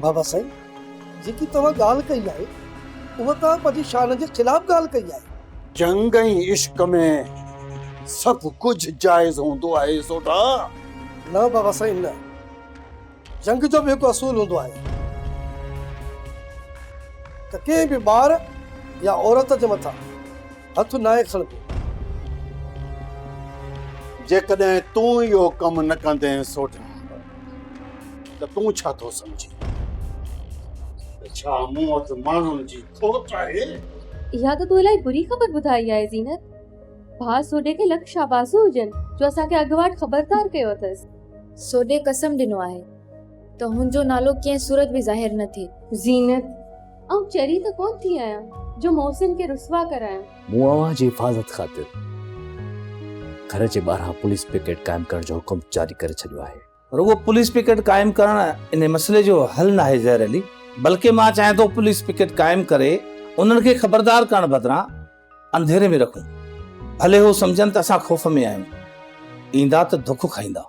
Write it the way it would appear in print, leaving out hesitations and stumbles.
بابا سائين، جيڪي توهان ڳالهه ڪئي آهي، اها توهان پنهنجي شان جي خلاف ڳالهه ڪئي آهي. جنگ ۽ عشق ۾ سڀ ڪجهه جائز هوندو آهي سوڍا. نه بابا سائين نه. جنگ جو به هڪ اصول هوندو آهي ته ڪنهن به ٻار يا عورت جي مٿان هٿ ناهي کڻبو. جيڪڏهن تون اهو ڪم نه ڪندين سوڍا ته تون ڇا ٿو سمجهين ته ڇا مون وٽ ماڻهن جي کوٽ آهي؟ اها ته تو الائي بري خبر ٻڌائي آهي زينت. ڀاء سوڍي کي لک شاباسون هجن جو اسان کي اڳواٽ خبردار ڪيو اٿس. سوڍي قسم ڏنو آهي ته هن جو نالو ڪنهن صورت به ظاهر نه ٿئي. زينت، آئون چري ته ڪونه ٿي آهيان جو محسن کي رسوا ڪرايان. مون اوهان جي حفاظت خاطر گهر جي ٻاهران پوليس پڪيٽ قائم ڪرڻ جو حڪم جاري ڪري ڇڏيو آهي. رڳو پوليس پڪيٽ قائم ڪرڻ انهي مسئلي جو حل ناهي زهر علي، بلڪه مان چاهيان ٿو پوليس پڪيٽ قائم ڪري انهن کي خبردار ڪرڻ بدران انڌيري ۾ رکون، ڀلي هو سمجهن ته اسان خوف ۾ آهيون، ايندا ته ڌڪ کائيندا.